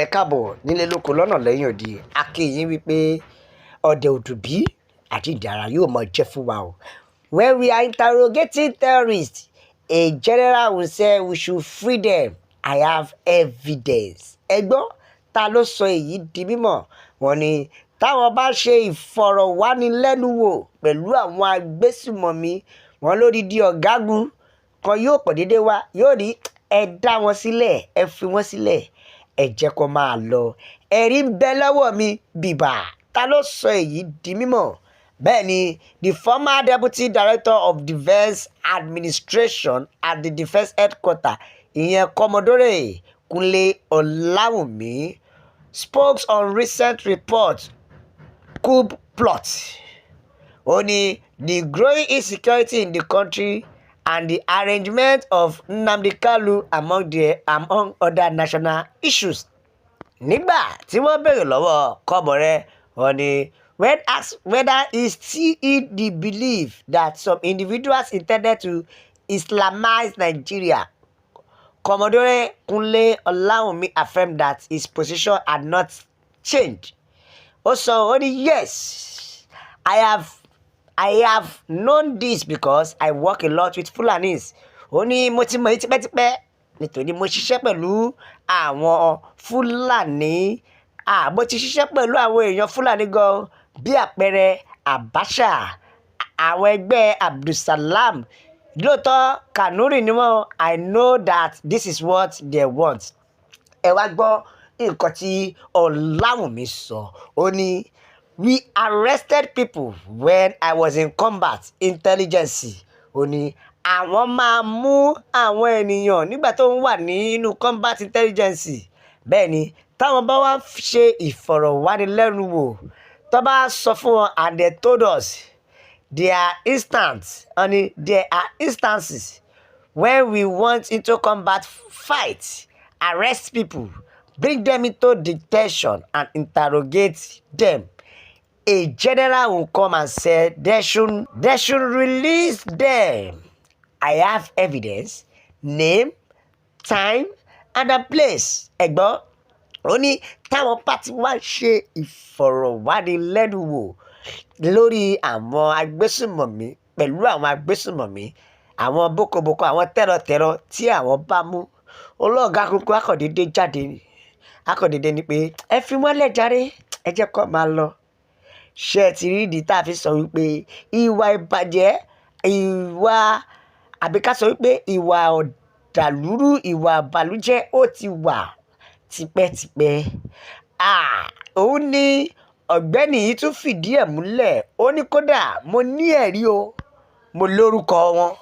Ẹ káàbọ̀ nílé lóko lọ́nà lẹ́yìn odi. A kí yín wípé ọdẹ òdùbí àjíǹde ara yóò máa jẹ́ fún wa o. When we are interrogating terrorists, a general will say we should free them. I have evidence. Ẹ gbọ́, ta ló sọ èyí di mímọ̀? Wọ́n ní táwọn bá ṣe ìfọ̀rọ̀wánilẹ́nuwò pẹ̀lú àwọn agbésùmọ̀mí wọn, lódidi ọ̀gágun kan yóò pọ̀ déédéé wá, yóò ní ẹ dá wọn sílẹ̀, ẹ fi wọ́n sílẹ̀, ẹ jẹ́ kó máa lọ, ẹ̀rí ń bẹ lọ́wọ́ mi bìbà. Ta ló sọ èyí di mímọ̀? Bẹ́ẹ̀ ni the former deputy director of defence administration at the defence headquarters, ìyẹn Commodore Kúnlé Ọláwùmí, spoke on recent report coup plot. Ó ní the growing insecurity in the country and the arraignment of Nnamdi Kanu among other national issues. Nígbà tí wọ́n béèrè lọ́wọ́ Commodore, wọ́n ní when asked whether he still in the belief that some individuals intended to Islamize Nigeria, Commodore Kunle Olawunmi affirmed that his position had not changed. Ó sọ, ó ní, "Yes, I have known this because I work a lot with Fulanis." Ó ní mo ti mọ̀ yìí tipẹ́tipẹ́ nítorí mo ṣiṣẹ́ pẹ̀lú àwọn Fúlàní. Mo ti ṣiṣẹ́ pẹ̀lú àwọn èèyàn Fúlàní gan, bí àpẹẹrẹ Abacha, àwọn ẹgbẹ́ Abdulsalam. Lóòótọ́ Kanuri ni wọ́n. I know that this is what they want. Ẹ wá gbọ́ nǹkan tí Ọláwùnmí sọ. Ó ní we arrested people when I was in combat intelligence. Ó ní àwọn máa mú àwọn ènìyàn nígbà tó ń wà nínú combat intelligence. Bẹ́ẹ̀ ni táwọn bá wá ṣe ìfọ̀rọ̀wánilẹ́nuwò, tó bá sọ fún wọn, and they told us there are instances, wọ́n ní there are instances when we went into combat fight, arrest people, bring them into detention and interrogate them. A general will come and say they should release them. I have evidence, name, time and a place. Ẹ̀gbọ́n, ó ní táwọn bá ti wá ṣe ìfọ̀rọ̀wánilẹ́nuwò lórí àwọn agbésùmọ̀mí pẹ̀lú àwọn agbésùmọ̀mí, àwọn bókobòko, àwọn tẹ̀rọ̀tẹ̀rọ̀ tí àwọn bá mú, ọlọ́ọ̀gá kúkú akọ̀dédé jáde ni, akọ̀dédé ni pé ẹ fi wọ́n lẹ̀ jàre, ẹ jẹ́ kó máa lọ. Ṣé ẹ ti rí ìdí tá a fi sọ wípé ìwà ìbàjẹ́, ìwà, àbí ká sọ wípé ìwà ọ̀dàlúrú, ìwà ìbànújẹ́, ó ti wà tipẹ́tipẹ́? Òun ni ọ̀gbẹ́ni yìí tún fìdí ẹ̀ múlẹ̀. Ó ní kódà mo ní ẹ̀rí o, mo lórúkọ wọn,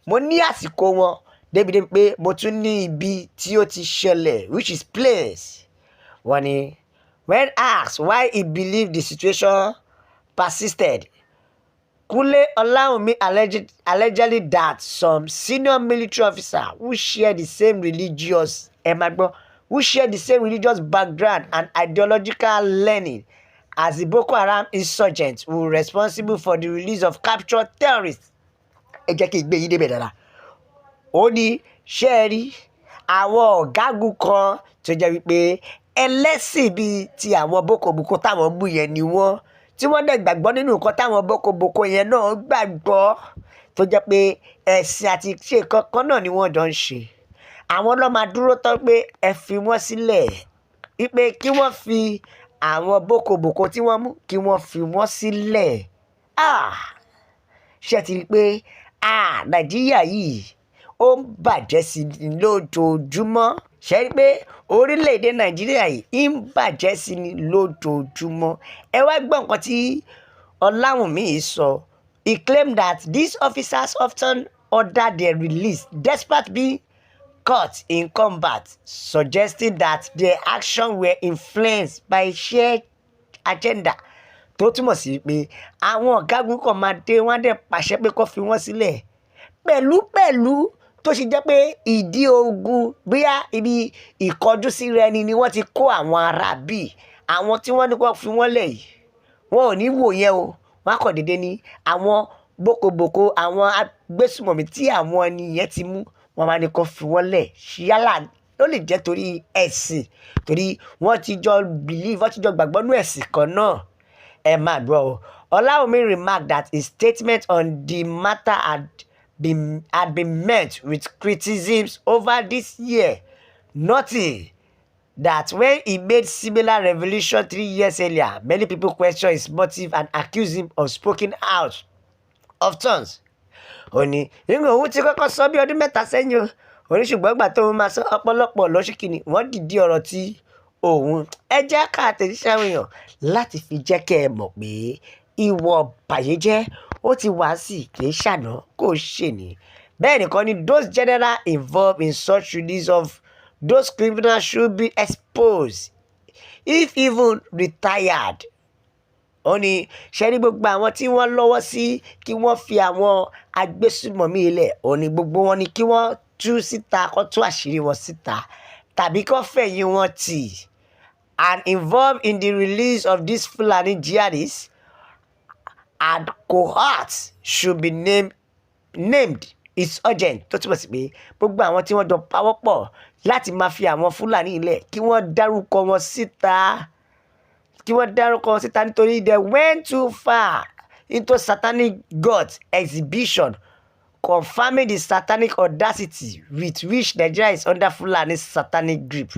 mo ní àsìkò wọn, débi-débi pé mo tún ní ibi tí ó ti ṣẹlẹ̀, which is place. Wọ́n ní when asked why he believed the situation persisted, Kunle Olawunmi allegedly that some senior military officers who share the same religious, ẹ máa gbọ́, who share the same religious background and ideological leaning as the Boko Haram insurgents were responsible for the release of captured terrorists. Ẹ jẹ́ kí n gbé yín débẹ̀ dáadáa. Ó ní ṣé ẹ rí àwọn ọ̀gágun kan tó jẹ́ wípé ẹlẹ́sìn bíi ti àwọn boko-boko táwọn mú yẹn ni wọ́n, tí wọ́n dẹ̀ gbàgbọ́ nínú nǹkan táwọn boko-boko yẹn náà gbàgbọ́, tó jẹ́ pé ẹ̀sìn àti ìṣe kankan náà ni wọ́n jọ ń ṣe. Àwọn ló máa dúró tán pé ẹ fi wọ́n sílẹ̀, wípé kí wọ́n fi àwọn boko-boko tí wọ́n mú, kí wọ́n fi wọ́n sílẹ̀. Ah! Ṣé ẹ ti rí i pé, ah, Nàìjíríà yìí ó ń bàjẹ́ sí i lójoojúmọ́? Ṣé rí i pé orílẹ̀-èdè Nàìjíríà yìí ń bàjẹ́ sí i lójoojúmọ́? Ẹ wá gbọ́ nǹkan tí Ọláwùnmí yìí sọ. He claimed that these officers often order their release despite being caught in combat, suggesting that their actions were influenced by shared agenda. Tó túmọ̀ sí pé àwọn ọ̀gágun kan máa dé, wọ́n á dẹ̀ pàṣẹ pé kó fi wọ́n sílẹ̀, pẹ̀lú pẹ̀lú tó ṣe jẹ́ pé ìdí ogun, bóyá ibi ìkọjú síra ẹni ni wọ́n ti kó àwọn ará bíi àwọn tí wọ́n ní kó fi wọ́n lẹ̀ yìí. Wọn ò ní wò yẹn o. Wọ́n á kàn déédé ní àwọn bókobòko, àwọn agbésùmọ̀mí tí àwọn ènìyàn ti mú, wọ́n máa ní kó fi wọ́n lẹ̀ yálà. Ó lè jẹ́ torí ẹ̀sìn, torí wọ́n ti jọ believe, wọ́n ti jọ gbàgbọ́ nínú ẹ̀sìn kan náà. Ẹ máa gbọ́ o. Olawunmi remarked that his statement on the matter had been met with criticisms over this year, noting that when he made similar revelation 3 years earlier, many people questioned his motive and accused him of speaking out of turns. Ó ní nígbà òun ti kọ́kọ́ sọ bí ọdún 3 sẹ́yìn o. Ó ní ṣùgbọ́n ìgbà tóun máa sọ, ọ̀pọ̀lọpọ̀ lọ́sìkìní wọ́n dìde ọ̀rọ̀ tí òun. Ẹ jẹ́ ká àtẹ̀jíṣẹ́ àwọn èèyàn láti fi jẹ́ kẹ́ ẹ mọ̀ pé ìwọ bàyéjẹ́ ó ti wá sí, kì í ṣàná kò ṣe ní. Bẹ́ẹ̀ nìkan ni those general involved in such release of those criminals should be exposed, if even retired. Ó ní ṣe ní gbogbo àwọn tí wọ́n lọ́wọ́ sí kí wọ́n fi àwọn agbésùmọ̀mí ilẹ̀, ó ní gbogbo wọn ni kí wọ́n tú síta, kó tú àṣírí wọn síta tàbí kó fẹ̀yìn wọn tì, and involved in the release of these Fulani jihadists and cohorts should be named. It's urgent. Tó túmọ̀ sí pé gbogbo àwọn tí wọ́n jọ pawọ́pọ̀ láti máa fi àwọn Fúlàní ilẹ̀, kí wọ́n dárúkọ wọn síta, kí wọ́n dárúkọ wọn síta, nítorí they went too far into satanic god exhibition, confirming the satanic audacity with which Nigeria is under Fulani satanic grip.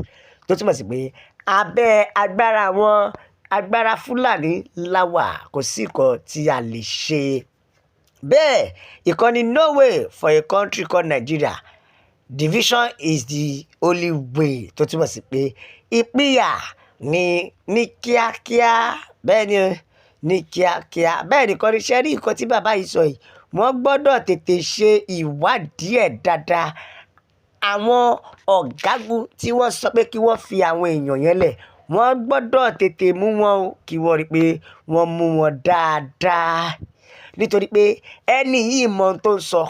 Tó túmọ̀ sí pé abẹ́ agbára àwọn agbára Fúlàní la wà, kò sí nǹkan tí a lè ṣe. Bẹ́ẹ̀ ìkànnì, no way for a country called Nigeria, division is the only way. Tó túmọ̀ sí pé ìpínyà ní ní kíákíá. Bẹ́ẹ̀ ni, ní kíákíá. Bẹ́ẹ̀ nìkan ní sẹ́rí nǹkan tí bàbá yìí sọ yìí, wọ́n gbọ́dọ̀ tètè ṣe ìwádìí ẹ̀ dáadáa. Àwọn ọ̀gágun tí wọ́n sọ pé kí wọ́n fi àwọn èèyàn yẹn lẹ̀, wọ́n gbọ́dọ̀ tètè mú wọn o, kí wọ́n rí i pé wọ́n mú wọn dáadáa, nítorí pé ẹni yìí mọ ohun tó ń sọ.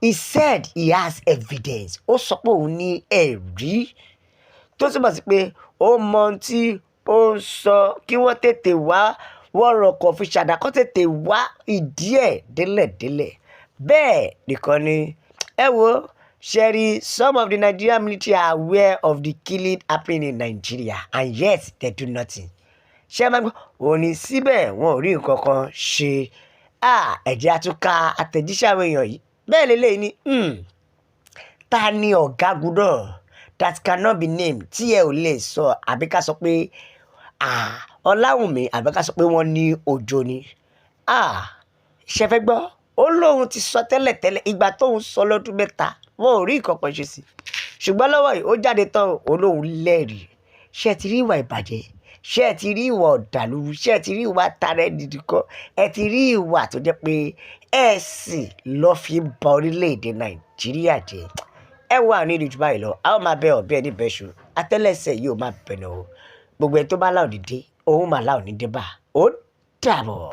He said he has evidence. Ó sọ pé òun ní ẹ̀rí, tó túmọ̀ sí pé ó mọ ohun tí ó ń sọ. Kí wọ́n tètè wá wọ́rọ̀ kọ̀ fi ṣàdá, kó tètè wá ìdí ẹ̀ délẹ̀délẹ̀. Bẹ́ẹ̀ nìkan ni. Ẹ wo ṣẹ́rí, some of the Nigerian military are aware of the killing happening in Nigeria and yet they do nothing. Ṣé ẹ máa gbọ́? Òun ní síbẹ̀ wọn ò rí nǹkan kan ṣe. Ẹ̀jẹ̀ àtúnkà àtẹ̀jíṣẹ́ àwọn èèyàn yìí. Bẹ́ẹ̀ lélẹ́yìí ni, ta ni ọ̀gágun náà that cannot be named, tí ẹ ò lè sọ, àbí ká sọ pé Ọláwùnmí, àbí ká sọ pé wọ́n ní òjò ni? Ṣe fẹ́ gbọ́? Ó lóun ti sọ tẹ́lẹ̀tẹ́lẹ̀, ìgbà tóun sọ lọ́dún 3, wọn ò rí nǹkan kan ṣe sí. Ṣùgbọ́n lọ́wọ́ yìí, ó jáde tán, ó lóun lẹ́rìí. Ṣé ẹ ti rí ìwà ìbàjẹ́? Ṣé ẹ ti rí ìwà ọ̀dàlúrú? Ṣé ẹ ti rí ìwà tara ẹni nìkan? Ẹ ti rí ìwà tó jẹ́ pé ẹ̀sìn ló fi ń ba orílẹ̀-èdè Nàìjíríà jẹ́? Ẹ wà ní ìlú jù báyìí lọ, a ó máa bẹ ọ̀bẹ ní bẹ́ṣu, atẹ́lẹsẹ̀ yìí ó máa bẹ̀nà o. Gbogbo ẹni tó bá láòní dé, òun máa láòní dé bá. Ó dàbọ̀.